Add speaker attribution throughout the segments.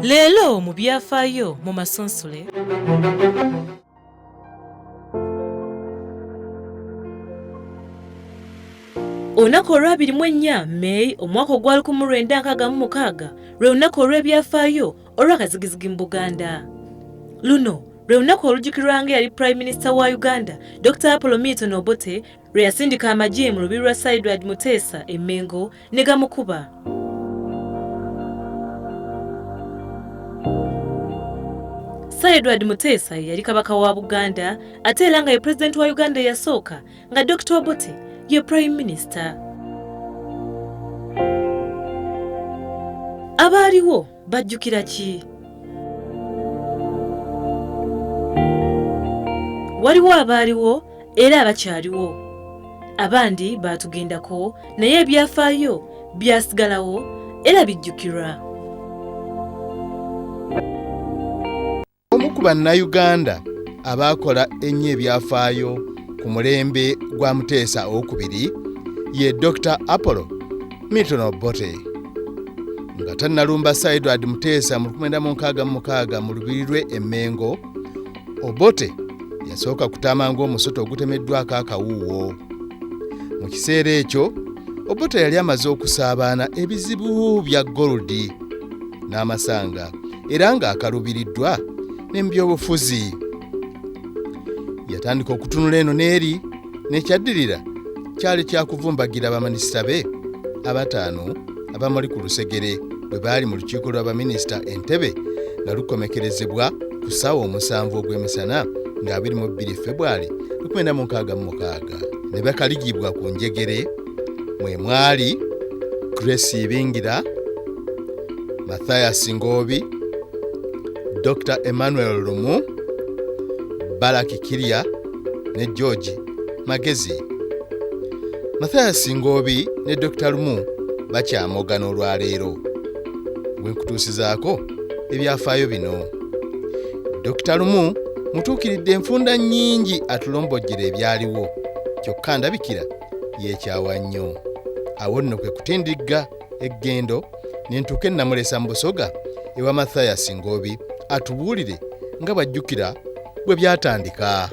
Speaker 1: Leero mu byafaayo mu masunsule. Olunaku olwabiri mu ennya May omwaka ogwa 1966 lwe lunaku olw'ebyafaayo olw'akazigizigi mu Buganda. Luno lwe lunaku olujjukirwa nga eyali Prime Minister wa Uganda Dr. Apollo Milton Obote lwe yasindika amagye mu lubiri lwa Sir Edward Muteesa e Mmengo ne gamukuba. Sir Edward Muteesa ye yali Kabaka wa Buganda ate era nga ye Pulezidenti wa Uganda eyasooka nga Dr. Obote ye Prime Minister. Abaaliwo bajjukira ki? Waliwo abaaliwo era abakyaliwo. Abandi baatugendako naye ebyafaayo byasigalawo era bijjukirwa.
Speaker 2: Omu ku Bannayuganda abaakola ennyo ebyafaayo ku mulembe gwa Muteesa owokubiri ye Dr. Apollo Milton Obote. Nga tannalumba Sir Edward Muteesa mu 1966 mu lubiri lwe e Mmengo, Obote yasooka kutaama ng'omusota ogutemeddwako akawuuwo. Mu kiseera ekyo Obote yali amaze okusaabaana ebizibu bya goludi n'amasanga era ng'akalubiriddwa ne mu byobufuzi. Yatandika okutunula eno n'eri n'ekyaddirira kyali kya kuvumbagira baminisita be abataano abamuli ku lusegere bwe baali mu lukiiko lwa baminisita e Ntebe nga lukomekerezebwa ku ssaawa omusanvu ogw'emisana nga 22 Febwali 1966 ne bakaligibwa ku njegere mwe mwali Grace Ibingira, Mathias Ngoobi, Dr. Emmanuel Lumu, Balaki Kirya ne George Magezi. Mathias Ngoobi ne Dr. Lumu bakyamoga n'olwaleero. Gwe nkutuusizaako ebyafaayo bino. Dr. Lumu mutuukiridde enfunda nnyingi atulombojjera ebyaliwo kyokka ndabikira yeekyawa nnyo. Awo nno kwe kutindigga eggendo ne ntuuka e Namulesa mu Busoga ewa Mathias Ngoobi atubuulire nga bw'ajjukira bwe byatandika.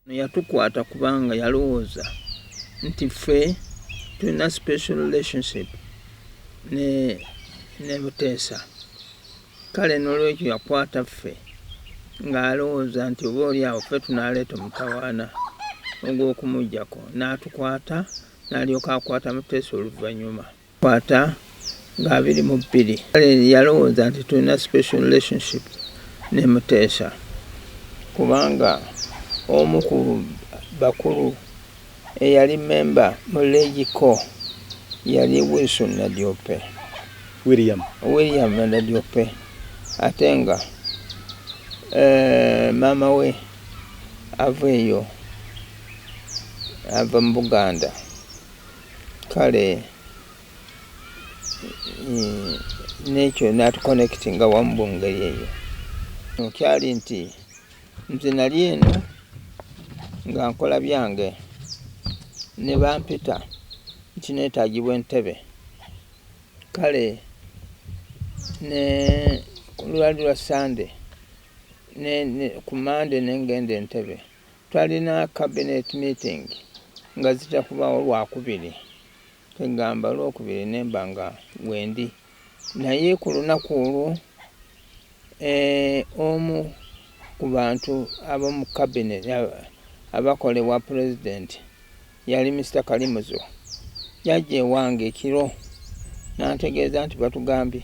Speaker 3: Yatukwata kubanga yalowooza nti ffe tulina special relationship ne ne Muteesa. Kale n'olwekyo yakwata ffe ng'alowooza nti oba oli awo ffe tunaaleeta omutawaana ogw'okumuggyako. N'atukwata n'alyoka akwata Muteesa oluvannyuma. Kwata nga 22. Kale yalowooza nti tulina special relationship ne Muteesa kubanga omu ku bakulu eyali memba mu Legico yali Wilson Nadiope.
Speaker 2: William.
Speaker 3: William Nadiope ate nga eh, maama we ava eyo ava mu Buganda. Kale n'ekyo n'atuconnectinga wamu mu ngeri eyo. Kyali nti nze nali eno nga nkola byange ne bampita nti neetaagibwa Entebbe. Kale ne lwali lwa Ssande ku Mmande ne ngenda Entebbe. Twalina cabinet meeting nga zijja kubaawo Lwakubiri, kwegamba Lwokubiri ne mba nga wendi. Naye ku lunaku olwo eh, omu ku bantu ab'omu cabinet abakola ewa Pulezidenti yali Mister Kalimuzo. Yajja ewange ekiro n'antegeeza nti batugambye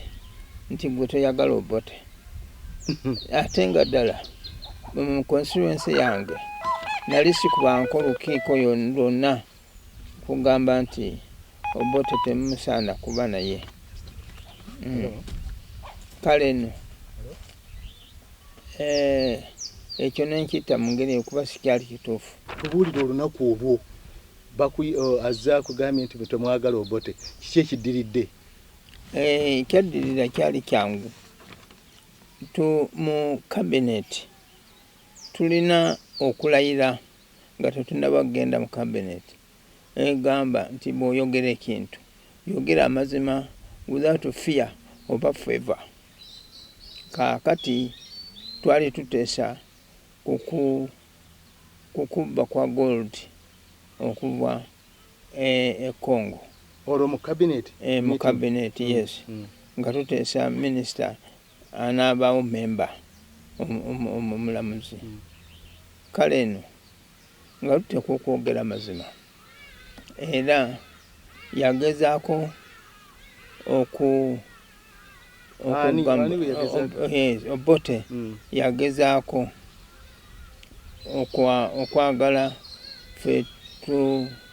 Speaker 3: nti ggwe toyagala Obote. Ate nga ddala mu constituency yange nali sikubanko lukiiko lwonna kugamba nti Obote temumusaana kuba naye. Mm. Kale nno eh, ekyo ne nkitta mu ngeri eyo kuba sikyali kituufu.
Speaker 2: Tubuulire olunaku olwo azze akugambye nti temwagala Obote, kiki ekiddiridde?
Speaker 3: Eh, ekyaddirira kyali kyangu. Tu, mu cabinet tulina okulayira nga tetunnaba kugenda mu cabinet. Egamba nti bw'oyogera ekintu, yogera amazima without fear oba favor. Kaakati twali tuteesa ku kubba kwa gold okuva e Congo.
Speaker 2: Olwo mu cabinet?
Speaker 3: Mu cabinet, yes. Nga tuteesa minisita anaabaawo memba omulamuzi. Kale eno nga tuteekwa okwogera amazima. Era yagezaako oku Obote yagezaako okwagala ffe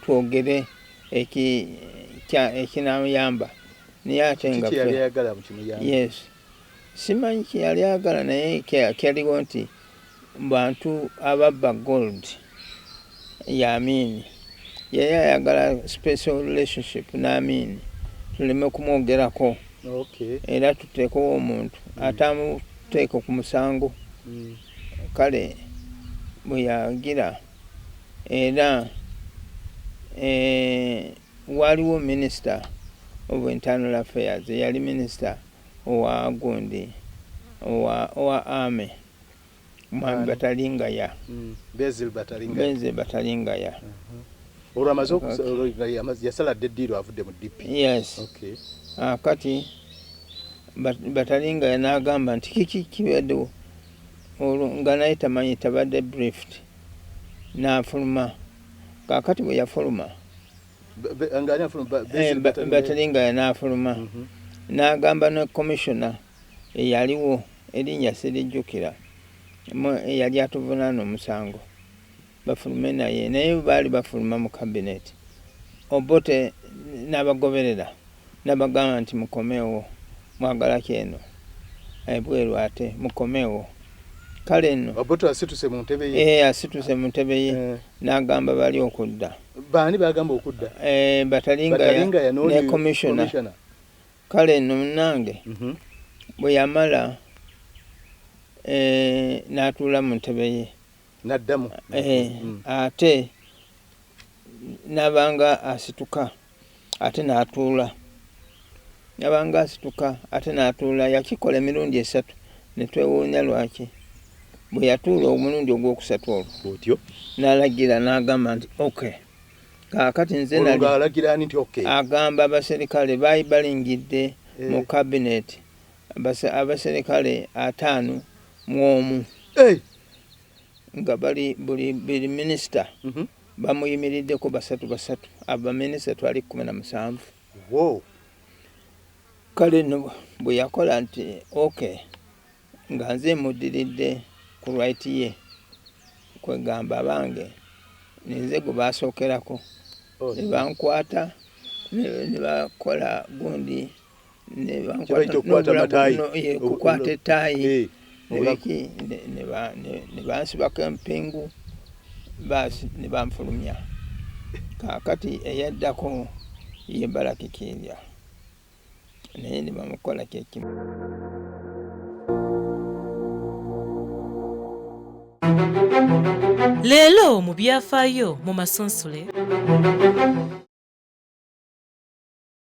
Speaker 3: twogere ekinamuyamba, naye ate nga yes, simanyi kyeyali ayagala, naye kyaliwo nti bantu ababba gold ya Amini, yali ayagala special relationship n'Amini tuleme kumwogerako. Era tuteekewo omuntu atamuteeka ku musango. Kale bwe yagira era waliwo Minister of Internal Affairs, eyali minisita owa gundi owa army, mwami Batalingaya.
Speaker 2: Basil Batalingaya.
Speaker 3: Basil Batalingaya.
Speaker 2: Olwo amaze yasala dde eddiiro, avudde mu DP.
Speaker 3: Yes. Kati Batalingaya n'agamba nti kiki kibaddewo, olwo nga naye tamanyi, tabadde briefed, n'afuluma. Kaakati bwe yafuluma, Batalingaya n'afuluma, n'agamba ne commissioner eyaliwo, erinnya sirijjukira, eyali atuvunaana omusango, bafulume naye. Naye baali bafuluma mu cabinet, Obote n'abagoberera n'abagamba nti mukomeewo, mwagala ki eno ebweru, ate mukomeewo. Kale nno
Speaker 2: Obote asituse mu ntebe ye.
Speaker 3: Asituse mu ntebe ye, n'agamba bali okudda.
Speaker 2: Baani bagamba okudda?
Speaker 3: Batalingaya ne commissioner. Kale nno munnange, bwe yamala n'atuula mu ntebe ye.
Speaker 2: N'addamu.
Speaker 3: Ate n'abanga asituka ate n'atuula, nabanga asituka ate n'atuula. Yakikola emirundi 3, ne twewuunya lwaki. Bwe yatuula omulundi ogwokusatu olwo,
Speaker 2: otyo
Speaker 3: n'alagira n'agamba nti okay, kaakati nze nali
Speaker 2: alagira ani nti okay?
Speaker 3: Agamba abaserikale baali balingidde mu cabinet, abaserikale 51 nga bali buli minisita bamuyimiriddeko basatu basatu. Abaminisita twali 17. Kale nno bwe yakola nti okay, nga nze muddiridde ku right ye, kwegamba abange ninze gwe basookerako ne bankwata ne bakola gundi ne
Speaker 2: bankwata
Speaker 3: kukwata ettaayi nebiki ne bansibako empingu, baasi ne banfulumya. Kaakati eyaddako ye Baraki Kiirya, naye ne bamukola kyekimu.
Speaker 1: Leero mu byafaayo mu masunsule.